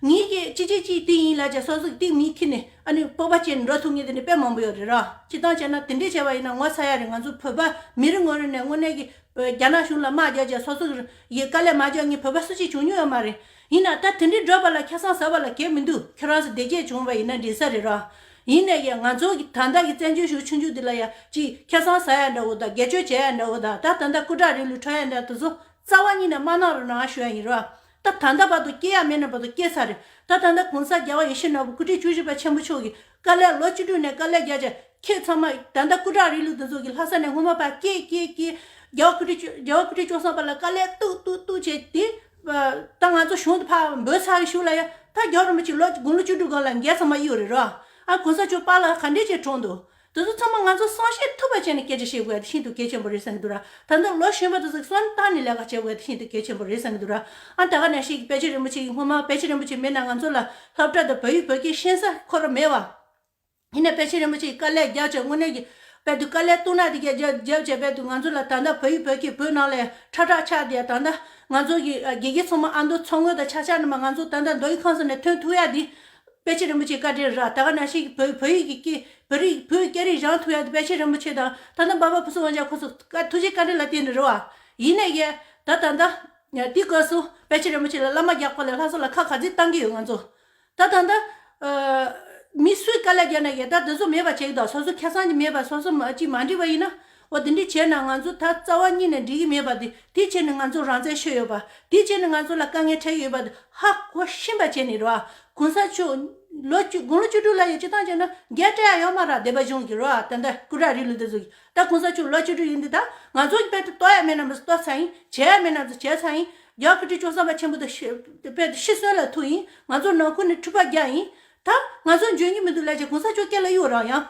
ངེད་ཀྱི་གཅིག་གཅིག་གཅིག་དེ་ཡིན་ལ་བྱས། སོ་སོ་དེ་མི་ཁྱེར་ནས་ཨ་ནི་སྤོབས་པ་བྱས་ནས་འགྲོ་ཐུབ་མཁན་དེ་ནི་དཔེ་མང་པོ་ཡོད་རེད་ར། སྤྱིར་བཏང་བྱས་ན་དེ་འདྲས་བྱས་པ་ཡིན་ན་ངོ་ཚ་ཡ་རེད། ང་ཚོ་བོད་པ་མི་རེ་ངོ་རེ་ནས་དངོས་གནས་ཀྱི་རྒྱ་ནག་གཞུང་ལ་དམག་རྒྱག་བྱས། སོ་སོ་གི་ཡི་དཀའ་ལས་མ་རྒྱག་མཁན་བོད་པ་སུ་གཅིག་བྱུང་མྱོང་ཡོད་མ་རེད། ཡིན་ན་ད་དེ་འདྲའི་འགྲོ་བ་ལ་ཁ་སང་ཟ་བ་ལ་གལ་མི་འདུག་ཁྱོད་རང་ཚོ་བདེ་སྐྱིད་བྱུང་བ་ཡིན་ན་འགྲིག་ས་རེད་ར། ཡིན་ནའི་ཡང་ང་ཚོ་གི་ད་ལྟ་གི་བཙན་བྱོལ་གཞུང་ཆུང་ཆུང་འདི་ལ་ཡ་ཅིག་ཁ་སང་ཟ་ཡ་འདྲ་བོ་དང་། སྒེར་གཅོད་བྱས་ཡ་འདྲ་བོ་དང་། ད་ད་ལྟ་སྐུ་དྲག་རིང་ལུགས་འཕྲོག་ཡ་འདྲ་དེ་ཚོ་རྩ་བ་ཉིད་ནས་མ་གནང་རོགས་གནང་ཞུ་ཡ་ཡིན་ར། ད་ད་ལྟ་བར་དུ་སྐྱེ་ཡ་མེད་ན་བར་དུ་སྐྱེ་ཚར་རེད། ད་ད་ལྟ་གོང་ས་རྒྱལ་བ་ཡིད་བཞིན་ནོར་བུ་སྐུ་ཕྲེང་བཅུ་བཞི་པ་ཆེན་པོ་མཆོག་གིས་དཀའ་ལས་ལོ་བཅུ་དྲུག་ནས་དཀའ་ལས་རྒྱག་བྱས། ཁྱེད་ཚང་མ་ད་ལྟ་སྐུ་དྲག་རིང་ལུགས་དེ་ཚོ་གིས་ལྷ་ས་ནས་སྔོན་མ་ཕར་སྐྱེལ་སྐྱེལ་སྐྱེལ། རྒྱལ་བ་སྐུ་ཕྲེང་བཅུ་རྒྱལ་བ་སྐུ་ཕྲེང་བཅུ་གསུམ་པ་ལ་དཀའ་ལས་གཏུག་གཏུག་གཏུག་བྱས་ཏེ། ད་ང་ཚོ་གཞུང་དེ་ཕར་འབོད་ཚར་བའི་གཞུག་ལ་ཡ། ད་རྒྱལ་བ་རིན་པོ་ཆེ་ལོ་དགུང་ལོ་བཅུ་དྲུག་སྒང་ལ་རྒས་ཚང་མ་གཡུག་རེད་རོ། ཨ་གོང་ས་མཆོག་པཱ་ལགས་ག་འདྲས་བྱས་གྲོངས་འདུག་དེ་ཚོ་ཚང་མ་ང་ཚོ་བསམ་ཤེས་ཐུབ་པ་བྱས་ནས་སྐད་ཆ་བཤད་དགོས་ཡ་དེ་ཤིན་ཏུ་གལ་ཆེན་པོ་རེད་བསམ་གྱི་འདུག་ར། ད་ལྟ་ལོ་གཞོན་པ་དེ་ཚོ་བསམ་བཏང་ནས་ལས་ཀ་བྱེད་དགོས་ཡ་དེ་ཤིན་ཏུ་གལ་ཆེན་པོ་རེད་བསམ་གྱི་འདུག་ར། ཨ་ད་ག་ནང་བཞིན་གྱི་དཔལ་ཆེན་རིན་པོ་ཆེ་གི་སྔོན་མ་དཔལ་ཆེན་རིན་པོ་ཆེ་མེད་ན་ང་ཚོ་ལ་སློབ་གྲྭ་དང་བོད་ཡིག་བོད་སྐད་ཤེས་ས་ཁོ་རང་མེད་བ། ཡིན་ནའི་དཔལ་ཆེན་རིན་པོ་ཆེས་དཀའ་ལས་རྒྱབ་བྱས། དངོས་གནས་ཀྱི་དཔལ་དུ་དཀའ་ལས་གཏུག་ན་དེ་གས་རྒྱབ་རྒྱབ་བྱས། དཔལ་དུ་ང་ཚོ་ལ་ད་ལྟ་བོད་ཡིག་བོད་སྐད་བོད་ནང་ལ་ཁྲ་ཁྲ་ཆགས་བསྡད། ད་ལྟ་ང་ཚོ་གི་ཨ་དགེ་རྒན་ཚང་མ་ཨ་མདོ་མཚོ་སྔོན་དང་ཆ་ཆ་ནས་མར་ང་ཚོ་ད་ལྟ་མདོ་དབུས་ཁམས་གསུམ་ནས་ཐོན་ཐུབ་ཡ་དེ་དཔལ་ཆེན་རིན་པོ་ཆེའི་བཀའ་དྲིན་རེད་ར། ད་ག་ནང་བཞིན་གྱི་བོད་བོད་ཡིག་གི་སྐད་བོད་རིགས་བོད་སྐད་རིགས་སྦྱང་ཐུབ་ཡ་དེ་དཔལ་ཆེན་རིན་པོ་ཆེ་དང་ད་ལྟ་འབའ་པ་ཕུན་ཚོགས་དབང་རྒྱལ་ཁོང་ཚོ་བཀའ་ཐུགས་རྗེ་བཀའ་དྲིན་ལ་བརྟེན་ནས་རེད་བ། ཡིན་ནའི་གས་ད་ད་ལྟ་དེའི་སྐབས་སུ་དཔལ་ཆེན་རིན་པོ་ཆེ་ལ་བླ་མ་རྒྱག་པ་ལས་ལྷ་ས་ལ་ཁ་ག་ཚོད་བཏང་གི་ཡོད་ང་ཚོ། ད་ད་ལྟ་ཨ་མི་སུས་དཀའ་ལས་བརྒྱབ་ན་ཡང་ད་དེ་ཚོ་མེད་པ་བྱེད་ཀྱི་འདུག་སོ་སོ་ཁ་སང་གི་མེད་པ་སོ་སོ་མ་གཅིག་མ་འགྲིག་པ་ཡིན་ན། འོ་དེ་འདྲ་བྱས་ན་ང་ཚོ་ད་རྩ་བ་ཉིད་ནས་འགྲིག་གི་མེད་པ་དེ། དེ་བྱས་ནས་ང་ཚོ་རང་བཙན་ཤོར་ཡོད་པ། དེ་བྱས་ནས་ང་ཚོ་ལ་དཀའ་ངལ་འཕྲད་ཡོད་པ་དེ་ཧ་གོ་ཤེས་པ་བྱས་ནས་རེད་བ། གོང་ས་མཆོག་ལོ་བཅུ་དགུང་ལོ་བཅུ་དྲུག་ལ་ཡང་སྤྱིར་བཏང་བྱས་ན་རྒྱལ་སྤྲད་ཡ་ཡོད་མ་རེད། སྡེ་པ་གཞུང་གི་རེད་བ། ད་ལྟ་སྐུ་དྲག་རིང་ལུགས་དེ་ཚོ་གི་ད་གོང་ས་མཆོག་ལོ་བཅུ་དྲུག་ཡིན་དུས་ད་ང་ཚོ་གི་དཔེ་ཏོ་གཏོར་ཡ་མེད་ན་མི་གཏོར་ཚར་ཡིན། བྱས་ཡ་མེད་ན་ཚོ་བྱས་ཚར་ཡིན། རྒྱལ་བ་སྐུ་ཕྲེང་བཅུ་གསུམ་པ་ཆེན་པོ་དེ་ཤི་དཔེ་ཤི་གསོན་ལ་ཐུག་ཡིན། ང་ཚོ་ནང་ཁུལ་ནས་འཁྲུག་པ་རྒྱག་ཡིན། ད་ང་ཚོ་འཇོན་གྱི་མི་འདུག་ལབ་བྱས་གོང་ས་མཆོག་སྐེ་ལ་གཡུག་རག་ཡང་།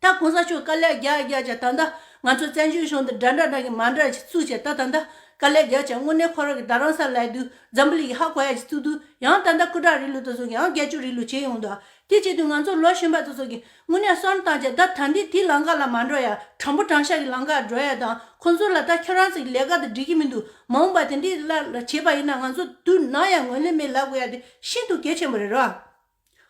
ད་གོང་ས་མཆོག་དཀའ་ལས་རྒྱག་རྒྱག་བྱས་ད་ལྟ་ང་ཚོ་བཙན་བྱོལ་གཞུང་འདི་འདྲ་འདྲ་འདྲ་གི་མ་འདྲ་ཞིག་བཙུགས་བྱས། ད་ད་ལྟ་དཀའ་ལས་རྒྱག་བྱས་དངོས་གནས་ཁོ་རང་གི་རྡ་རམ་ས་ལ་དུས་འཛམ་བུ་གླིང་གི་ཧ་གོ་ཡ་ཞིག་བཙུགས་དུས་ཡང་ད་ལྟ་སྐུ་དྲག་རིང་ལུགས་དེ་ཚོ་ཡང་རྒྱལ་སྤྱི་རིང་ལུགས་བྱས་ཡོང་འདུག་དེ་བྱེད་དུས་ང་ཚོ་ལོ་གཞོན་པ་དེ་ཚོ་གིས་དངོས་གནས་བསམ་བཏང་བྱས་ད་ད་འདི་དེའི་ལམ་ཁ་ལ་མ་འགྲོ་ཡ། དྲང་པོ་དྲང་བཞག་གི་ལམ་ཁར་འགྲོ་ཡ་དང་། ཁོང་ཚོ་ལ་ད་ཁྱོད་རང་ཚོ་གི་ལས་ཀ་དེ་འགྲིག་གི་མི་འདུག་མ་འོངས་པ་དེ་འདྲའི་ལ་ལ་བྱེད་པ་ཡིན་ན་ང་ཚོ་དུས་ནམ་ཡང་ངོས་ལེན་མེད་ལབ་དགོས་ཡ་དེ་ཤིན་ཏུ་གལ་ཆེན་པོ་རེད་ར།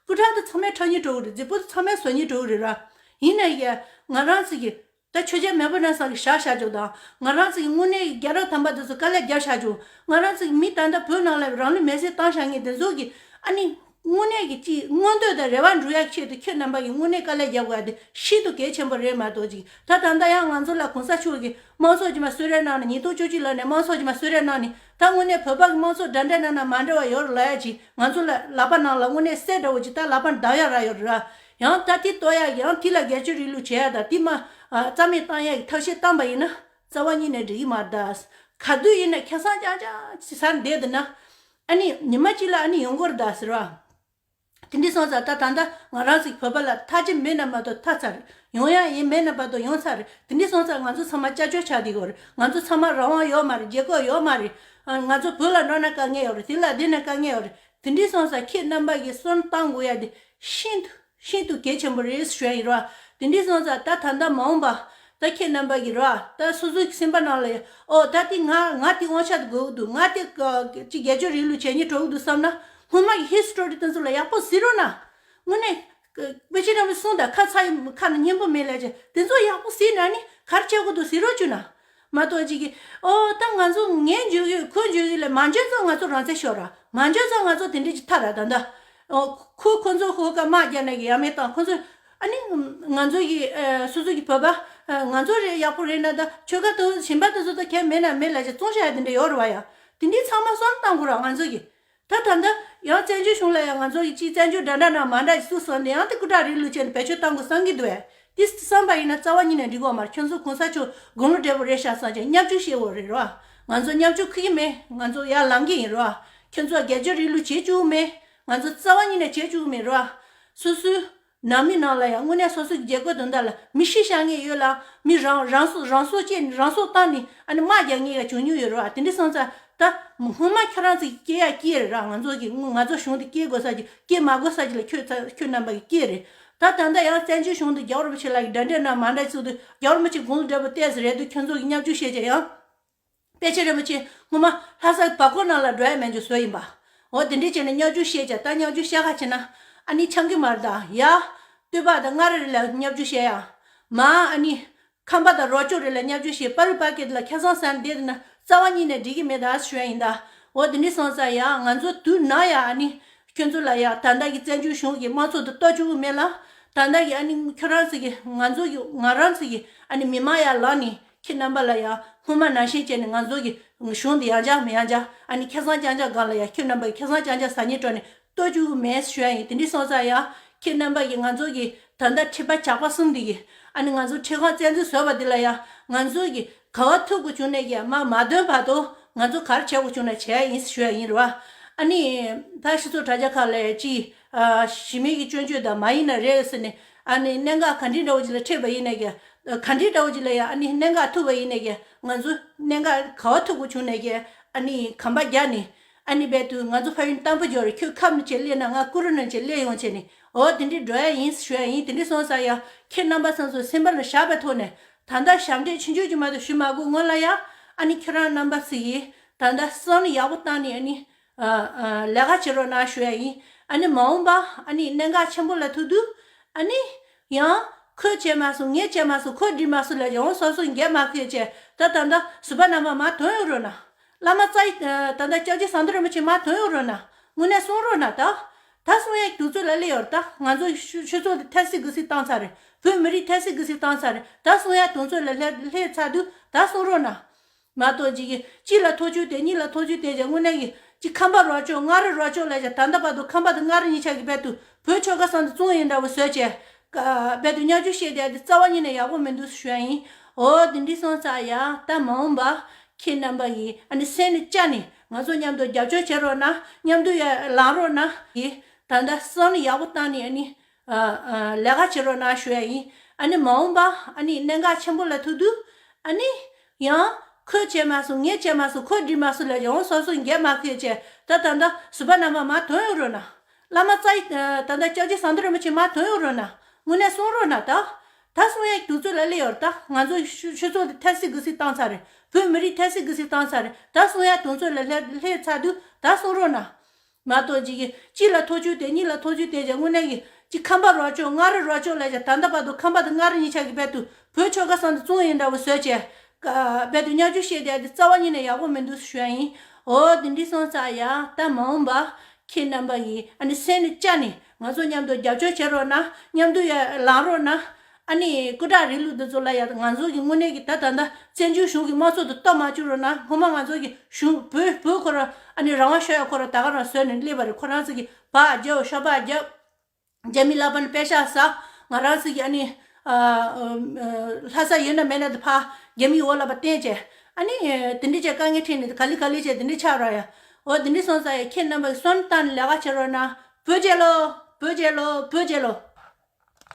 སྐུ་དྲག་དེ་ཚང་མས་ཁྲག་སྙིང་བྲོ་གི་རེད། རྫིག་པོ་དེ་ཚང་མས་བཟོ་སྙིང་བྲོ་གི་རེད་ར། ཡིན་ན་ཡང་ང་རང་ཚོ་གི་ ད་ཆོས་རྒྱལ་མེས་པོ་ནས་ས་གི་བཞག་བཞག་ཅོག་དང་། ང་རང་ཚོ་གི་དངོས་གནས་ཀྱི་རྒྱལ་རབས་དམ་པ་དེ་ཚོ་དཀའ་ལས་རྒྱབ་བཞག་ཅོག་ང་རང་ཚོ་གི་མི་ད་ལྟ་བོད་ནང་ལ་རང་ལུས་མེར་སྲེག་བཏང་བཞག་མཁན་དེ་ཚོ་གི་ཨ་ནི་དངོས་གནས་ཀྱི་ཅིག་མངོན་འདོད་དང་རེ་བ་འགྲུབ་ཡག་ཆེད་དུ་ཁྱེད་རྣམ་པ་གི་དངོས་གནས་དཀའ་ལས་རྒྱབ་དགོས་ཡ་དེ་ཤིན་ཏུ་གལ་ཆེན་པོ་རེད་མ་གཏོགས་ཅིག་ད་ད་ལྟ་ཡང་ང་ཚོ་ལ་གོང་ས་མཆོག་གིས་དམངས་གཙོ་ཅིག་མ་གསོལ་རས་གནང་ནས། ཉིས་སྟོང་བཅུ་གཅིག་ལོ་ནས་དམངས་གཙོ་ཅིག་མ་གསོལ་རས་གནང་ནས། ད་དངོས་གནས་བོད་པ་གི་དམངས་གཙོ་འདྲ་འདྲ་ན་ན་མ་འདྲ་བ་ཡོད་རེད་ལབ་ཡ་ཅིག་ང་ཚོ་ལ་ལག་པ་ནང་ལ་དངོས་གནས་གསེར་འདྲ་བོ་ཅིག་ད་ལག་པ་བརྡབ་ཡ་རག་ཡོད་རེད་ར། ཡང་ད་དེ་གཏོར་ཡ་ཡང་དེ་ལ་སྒེར་གཅོད་རིང་ལུགས་བྱེད་ཡ་ད་དེ་མ་ཨ་རྩ་མེད་བཏང་ཡ་གི་ཐབས་ཤེས་བཏང་པ་ཡིན་ན་རྩ་བ་ཉིད་ནས་འགྲིག་གི་མ་རེད་ད། ག་དུས་ཡིན་ན་ཁ་སང་ཅང་ཅང་ཅིག་ཟ་བསྡད་འདུག་ན། ཨ་ནི་ཉི་མ་གཅིག་ལ་ཨ་ནི་ཡོང་གི་རེད་ད་ཟེར་བ། དེ་འདྲ་སོང་ཙང་ད་ད་ལྟ་ང་རང་ཚོའི་བོད་པ་ལ་ཐར་རྒྱུ་མེད་ན་མ་གཏོགས་ཐར་ཚར་རེད། ཡོང་ཡ་ཡིན་མེད་ན་མ་གཏོགས་ཡོང་ཚར་རེད། དེ་འདྲ་སོང་ཙང་ང་ཚོ་ཚང་མ་སྐྱབས་བཅོལ་ཆགས་བསྡད་ཡོད་རེད། ང་ཚོ་ཚང་མ་རང་དབང་ཡོད་མ་རེད། རྒྱལ་ཁབ་ཡོད་མ་རེད། ང་ཚོ་བོད་ལ་འགྲོ་ན་དཀའ་ངལ་ཡོད་རེད། དེ་ལ་བསྡད་ན་དཀའ་ངལ་ཡོད་རེད། དེ་འདྲ་སོང་ཙང་ཁྱེད་རྣམ་པ་གིས་བསམ་བཏང་དགོས་ཡ་དེ་ཤིན་ཏུ་ཤིན་ཏུ་གལ་ཆེན་པོ་རེད་ཞུ་ཡ་ཡིན་རོ། དེ་འདྲ་སོང་ཙང་ད་ད་ལྟ་མ་འོངས་པ་ད་ཁྱེད་རྣམ་པ་གིས་རོ། ད་སོ་སོའི་སེམས་པ་ནང་ལ་ཡ་ཨོ་ད་དེ་ང་ང་དེ་དབང་ཆ་དེ་དགོས་ཀྱི་འདུག་ང་དེ་ཅིག་སྒེར་གཅོད་རིང་ལུགས་བྱེད་སྙིང་བྲོ་གི་འདུག་བསམ་ན། སྔོན་མ་གི་ཧི་སི་ཊོ་རི་དེ་ཚོ་ལ་ཡག་པོ་གཟིགས་རོགས་གནང་། དངོས་གནས་དཔེ་ཆ་འདྲ་པོ་གསུངས་དང་ཁ་ཚ་ཡི་ཁ་ནས་སྙན་པོ་མེད་ལས་ཀྱི་དེ་ཚོ་ཡག་པོ་གཟིགས་ན་ནི་ག་རེ་བྱེད་དགོས་འདུག་གཟིགས་རོགས་བྱོས་ན། མ་གཏོགས་ཅིག་གིས་ཨོ་ད་ང་ཚོ་ངས་འཇུག་ཡོད་ཁོས་འཇུག་ཡོད་ལས་མ་འཇོན་ཙང་ང་ཚོ་རང་བཙན་ཤོར་ར། མ་འཇོན་ཙང་ང་ཚོ་དེ་འདྲས་ཀྱི་ཐར་ར། ད་ལྟ་ཨོ་ཁོ་ཁོ་ཚོ་ཁོ་ཀ་དམག་རྒྱག་ནས་ཀྱི་ཡ་མེད་དང་ཁོ་ཚོ་ཨ་ནི་ང་ཚོ་གི་ཨ་སོ་སོ་གི་བོད་པ་ཨ་ང་ཚོ་རེད་ཡག་པོ་རེད་ན་ད་ཆོལ་ཁ་དུ་གཞན་པ་དེ་ཚོ་ད་གལ་མེད་ན་མེད་ལ་ཅིག་བཙོང་བྱ་ཡ་དེ་འདྲས་ཡོད་རེད་བ་ཡ། དེ་འདྲས་ཚང་མ་བསམ་བཏང་དགོས་ར་ང་ཚོ་གི། ད་ད་ལྟ་ཡང་བཙན་བྱོལ་གཞུང་ལ་ཡང་ང་ཚོ་ཡི་ཅིག་བཙན་བྱོལ་འདྲ་འདྲ་ན་མ་འདྲ་ཞིག་སུ་སོང་ནས་ཡང་དེ་སྐུ་དྲག་རིང་ལུགས་བྱས་ནས་བེད་སྤྱོད་བཏང་དགོས་བསམ་གྱི་འདུག་བས། དེ་བསམ་པ་ཡིན་ན་རྩ་བ་ཉིད་ནས་འགྲིག་གི་མ་རེད། ཁྱོད་ཚོ་གོང་ས་མཆོག་དགུང་ལོ་བགྲེས་པོ་རེད་ཤག་བསམ་བྱས་བརྙས་བཅོས་བྱེད་དགོས་རེད་རོ། ང་ཚོ་བརྙས་བཅོས་ཁུག་གི་མེད། ང་ཚོ་ཡར་ལངས་གི་ཡིན་རོ། ཁྱོད་ཚོ་སྒེར་གཅོད་རིང་ལུགས་བྱེད་བཅུག་གི་མེད། ང་ཚོ་རྩ་བ་ཉིད་ནས་བྱེད་བཅུག་གི་མེད་རོ། སོ་སོའི་ནང་མི་ནང་ལ་ཡང་དངོས་གནས་སོ་སོའི་རྒྱལ་ཁབ་དོན་དག་ལ་མི་ཤི་བཞག་མཁན་ཡོད་ལ་མི་རང་རང་སྲོག་རང་སྲོག་བཅད་རང་སྲོག་བཏང་ནས་ཨ་ནི་དམག་རྒྱག་མཁན་ཡང་བྱུང་མྱོང་ཡོད་རེད་བ། དེ་འདྲ་སོང་ཙང་ད་སྔོན་མ་ཁྱོད་རང་ཚོས་སྐྱེ་ཡ་སྐྱེ་རེད་ར། ང་ཚོ་གི་ང་ཚོ་གཞུང་དེ་སྐྱེ་དགོས་ས་ཅིག་སྐྱེ་མ་དགོས་ས་ཅིག་ལ་ཁྱོད་ཚ་ཁྱོད་རྣམ་པ་གི་སྐྱེ་རེད། ད་ད་ལྟ་ཡང་བཙན་བྱོལ་གཞུང་དུ་རྒྱལ་བ་རིན་པོ་ཆེ་ལ་གི་འདྲ་འདྲ་ན་མ་འདྲ་ཚུལ་དུ་རྒྱལ་བ་རིན་པོ་ཆེ་དགུང་ལོ་བགྲེས་པོ་བལྟས་ཟེར་རེད་འདུག་ཁྱོད་ཚོ་གི་བརྙས་བཅོས་བྱས་ཀྱང་ཡང་། དཔེ་ཆ་རིན་པོ་ཆེ་སྔོན་མ་ལྷ་ས་བར་སྐོར་ནང་ལ་འགྲོ་ཡ་མེད་འཇུ་བཟོ་ཡིན་པ། འོ་དེ་འདྲས་བྱས་ནས་བརྙས་བཅོས་བཤད་ཀྱང་ད་བརྙས་བཅོས་བཤད་ཁ་བྱས་ན་ཨ་ནི་ཆང་གི་མར་དང་ཡ། སྟོད་པ་དང་མངའ་རིས་ལ་བརྙས་བཅོས་བཤད་ཡ། མ་ཨ་ནི་ཁམས་པ་དང་རོགས་སྐྱོར་རེ་ལ་བརྙས་བཅོས་བཤད་པ་རི་པ་ཀེ་ལ་ཁ་སང་སང་བསྡད་ན་རྩ་བ་ཉིད་ནས་འགྲིག་གི་མེད་ད་ཞུ་ཡ་ཡིན་ད། འོ་དེ་འདྲས་སོང་ཙང་ཡ་ང་ཚོ་དུས་ན་ཡ་ཨ་ནི་ཁྱོད་ཚོ་ལ་ཡ་ད་ལྟ་གི་བཙན་བྱོལ་གཞུང་གི་དམངས་གཙོ་དེ་གཏོར་བཅུག་གི་མེད་ལ། ད་ལྟ་གི་ཨ་ནི་ཁྱོད་རང་ཚོ་གི་ང་ཚོ་གི་ང་རང་ཚོ་གི་ཨ་ནི་མི་མང་ཡ་ལངས་ནས། ཁྱེད་རྣམ་པ་ལ་ཡང་སྔོན་མ་ནང་བཞིན་བྱས་ནས་ང་ཚོ་གི་གཞུང་འདི་ཡང་བསྐྱར་མི་ཡང་བསྐྱར་ཨ་ནི་ཁ་སང་རྐྱང་རྐྱང་སྒང་ལ་ཡང་ཁྱེད་རྣམ་པ་གི་ཁ་སང་རྐྱང་རྐྱང་ཟ་ཉེ་སྤྲོ་ནས་གཏོར་རྒྱུ་མེད་ཞུ་ཡ་ཡིན། དེ་འདྲ་སོང་ཙང་ཡང་ཁྱེད་རྣམ་པ་གི་ང་ཚོ་གི་ད་ལྟ་ཁྲི་པ་ཇག་པ་གསུམ་འདི་གི་ཨ་ནི་ང་ཚོ་ཁྲི་ཁང་བཙན་འཛུལ་བཟོས་པ་འདི་ལ་ཡང་ང་ཚོ་གི་ག་བ་ཐུག་དགོས་བྱུང་ནས་ཀྱི་མ་མ་འདོན་བར་དུ་ང་ཚོ་ག་རེ་བྱེད་དགོས་བྱུང་ན་བྱེད་ཡ་ཡིན་ཞུ་ཡ་ཡིན་རེད་བ། ཨ་ནི་ད་སྤྱི་ཚོགས་དྲ་རྒྱ་ཁག་ལ་ཅི། ཨ་གཞི་མེད་ཀྱི་སྐྱོན་བརྗོད་དང་མ་ཡིན་ན་རེད་ཟེར་ནས་ཨ་ནི་གནད་འགག་ག་འདྲའི་འདྲ་བོ་ཅིག་ལ་འཕྲད་པ་ཡིན་ནས་ཀྱང་ག་འདྲའི་འདྲ་བོ་ཅིག་ལ་ཡང་ཨ་ནི་གནད་འགག་ཐུག་པ་ཡིན་ནས་ཀྱང་ང་ཚོ་གནད་འགག་ག་བ་ཐུག་དགོས་བྱུང་ནས་ཀྱང་ཨ་ནི་གམ་པ་རྒྱག་ནས་ཨ་ནི་རྦད་དུ་ང་ཚོ་ཕ་ཡུལ་དམ་པོ་འབྱོར་རེད། ཁྱོད་ཁ་མི་བྱེད་སླེབས་ན་ང་ཀུ་རུ་ནང་བྱེད་སླེབས་ཡོང་བྱས་ནས་འོ་དེ་འདྲའི་འགྲོ་ཡ་ཡིན་ཞུ་ཡ་ཡིན། དེ་འདྲའི་སོང་ཙང་ཡང་ཁྱེད་རྣམ་པ་ཚོ་ཚོ་སེམས་པ་ལ་བཞག་པའི་ཐོག་ནས་ད་ལྟ་ཞབས་འདྲེན་ཆུང་ཆུང་ཅིག་མ་གཏོགས་ཞུ་མ་དགོས་སྔོན་ལ་ཡང་ཨ་ནི་ཁྱེད་རང་རྣམ་པ་ཚོ་ཡིས་ད་ལྟ་བསམ་བློ་ཡག་པོ་བཏང་ནས་ཨ་ནི། ཨ་ཨ་ལས་ཀ་བྱེད་རོགས་གནང་ཞུ་ཡ་ཡིན། ཨ་ནི་མ་འོངས་པ་ཨ་ནི་གནད་འགག་ཆེན་པོ་ལ་ཐུག་དུས་ཨ་ནི་ཡང་ཁོས་བྱས་མ་སོང་ངས་བྱས་མ་སོང་ཁོས་འགྲིག་མ་སོང་ལབ་ཀྱང་འོང་སོ་སོ་འགན་མ་ཁུར་བྱས་ད་ད་ལྟ་ཟུར་པ་རྣམ་པ་མ་དོན་ཡོད་རོགས་གནང་། བླ་མ་རྩ་ཡི་ད་ལྟ་སྐྱབས་རྗེ་ཟམ་གདོང་རིན་པོ་ཆེ་མ་དོན་ཡོད་རོགས་གནང་། དངོས་གནས་གསུང་རོགས་གནང་ད། ད་གསུང་ཡ་དུས་ཚོད་ལ་སླེབས་ཡོད་རེད་ད། ང་ཚོ་ཆོས་ཚོགས་དེ་ཐལ་སྲིད་དགུ་སྲིད་བཏང་ཚར་རེད། བོད་མི་རིགས་ཐལ་སྲིད་དགུ་སྲིད་བཏང་ཚར་རེད། ད་གསུང་ཡ་དུས་ཚོད་ལ་སླེབས་སླེབས་ཚར་དུས་ད་གསུང་རོགས་གནང་། མ་གཏོགས་ཅིག་གིས་གཅིག་ལ་ཐོ་ཅོ་དེ་གཉིས་ལ་ཐོ་ཅོ་དེ་བྱས་དངོས་གནས་ཀྱི་གཅིག་ཁམས་པ་རོགས་ཅོག་མངའ་རིས་རོགས་ཅོག་ལབ་བྱས་ད་ལྟ་བར་དུ་ཁམས་པ་དང་མངའ་རིས་གཉིས་ཆ་གི་རྦད་དུ་བོད་ཆོལ་ཁ་གསུམ་དུ་བཙོང་ཡིན་འདྲ་བོ་བཟོས་བྱས་རྦད་དུ་བརྙས་བཅོས་བཤད་བསྡད་དེ་རྩ་བ་ཉིད་ནས་ཡག་པོ་མི་འདུག་ཞུ་ཡ་ཡིན། འོ་དེ་འདྲ་སོང་ཙང་ཡ་ད་མ་འོངས་པ་ཁྱེད་རྣམ་པ་ཡིས་ཨ་ནི་སེམས་ནས་བཅར་ནས་ང་ཚོ་མཉམ་དུ་རྒྱབ་སྐྱོར་བྱེད་རོགས་གནང་། མཉམ་དུ་ཡ་ལངས་རོགས་གནང་། ཡིས་ད་ལྟ་བསམ་བློ་ཡག་པོ་བཏང་ནས་ཨ་ནི། ཨ་ཨ་ལས་ཀ་བྱེད་རོགས་གནང་ཞུ་ཡ་ཡིན། ཨ་ནི་མ་འོངས་པ་ཨ་ནི་གནད་འགག་ཆེན་པོ་ལ་ཐུག་དུས་ཨ་ནི་ཡང་ཁོས་བྱས་མ་སོང་ངས་བྱས་མ་སོང་ཁོས་འགྲིག་མ་སོང་ལབ་ཀྱང་འོང་སོ་སོ་འགན་མ་ཁུར་བྱས་ད་ད་ལྟ་ཟུར་པ་རྣམ་པ་མ་དོན་ཡོད་རོགས་གནང་། བླ་མ་རྩ་ཡི་ད་ལྟ་སྐྱབས་རྗེ་ཟམ་གདོང་རིན་པོ་ཆེ་མ་དོན་ཡོད་རོགས་གནང་། དངོས་གནས་གསུང་རོགས་གནང་ད། ད་གསུང་ཡ་དུས་ཚོད་ལ་སླེབས་ཡོད་རེད་ད། ང་ཚོ་ཆོས་ཚོགས་དེ་ཐལ་སྲིད་དགུ་སྲིད་བཏང་ཚར་རེད། བོད་མི་རིགས་ཐལ་སྲིད་དགུ་སྲིད་བཏང་ཚར་རེད། ད་གསུང་ཡ་དུས་ཚོད་ལ་སླེབས་སླེབས་ཚར་དུས་ད་གསུང་རོགས་གནང་། མ་གཏོགས་ཅིག་གིས་གཅིག་ལ་ཐོ་ཅོ་དེ་གཉིས་ལ་ཐོ་ཅོ་དེ་བྱས་དངོས་གནས་ཀྱི་ ཅིག་ཁམས་པ་རོགས་ཅོག་མངའ་རིས་རོགས་ཅོག་ལབ་བྱས། ད་ལྟ་བར་དུ་ཁམས་པ་དང་མངའ་རིས་གཉིས་ཆ་གི་རྦད་དུ་བོད་ཆོལ་ཁ་གསུམ་དུ་བཙོང་ཡིན་འདྲ་བོ་བཟོས་བྱས། རྦད་དུ་བརྙས་བཅོས་བཤད་བསྡད་དེ་རྩ་བ་ཉིད་ནས་ཡག་པོ་མི་འདུག་ཞུ་ཡ་ཡིན། འོ་དེ་འདྲ་སོང་ཙང་ཡ། ད་མ་འོངས་པ་ཁྱེད་རྣམ་པ་ཡིས་ཨ་ནི་སེམས་ནས་བཅར་ནས་ང་ཚོ་མཉམ་དུ་རྒྱབ་སྐྱོར་བྱེད་རོགས་གནང་། མཉམ་དུ་ཡ་ལངས་རོགས་གནང་། ཨ་ནི་སྐུ་དྲག་རིང་ལུགས་འདི་ཚོ་ལ་ཡ། ང་ཚོ་གི་དངོས་གནས་ཀྱི་ད་ད་ལྟ་བཙན་བྱོལ་གཞུང་གི་དམངས་གཙོ་དེ་གཏོར་མ་བཅུག་རོགས་གནང་། སྔོན་མ་ང་ཚོ་གི་གཞུང་བོད་བོད་ཁོ་རང་ཨ་ནི་རང་དབང་ཤོར་ཡ་ཁོ་རང་ད་ག་རང་བཟོས་ནས་སླེབས་པ་རེད། ཁོ་རང་ཚོ་གི་སྦག་རྒྱབ་ཤོ་སྦག་རྒྱབ། རྒྱ་མིའི་ལག་པ་ནས་པད་ཤག་ཟ། ང་རང་ཚོ་གི་ཨ་ནི་ཨ་ཨ་ལྷ་ས་ཡོད་ན་མེད་ན་དེ་ཕར་རྒྱ་མིའི་འོག་ལ་ཕར་བསྟན་བྱས། ཨ་ནི་དེ་འདྲ་བྱས་དཀའ་ངལ་འཕྲད་ནས་ག་ལེ་ག་ལེ་བྱས་དེ་འདྲ་ཆགས་ར་ཡ། འོ་དེ་འདྲ་སོང་ཙང་ཡ། ཁྱེད་རྣམ་པ་གི་སོན་བཏང་ནས་ལས་ཀ་བྱེད་རོགས་གནང་། བོད་རྒྱལ་ལོ། བོད་རྒྱལ་ལོ། བོད་རྒྱལ་ལོ།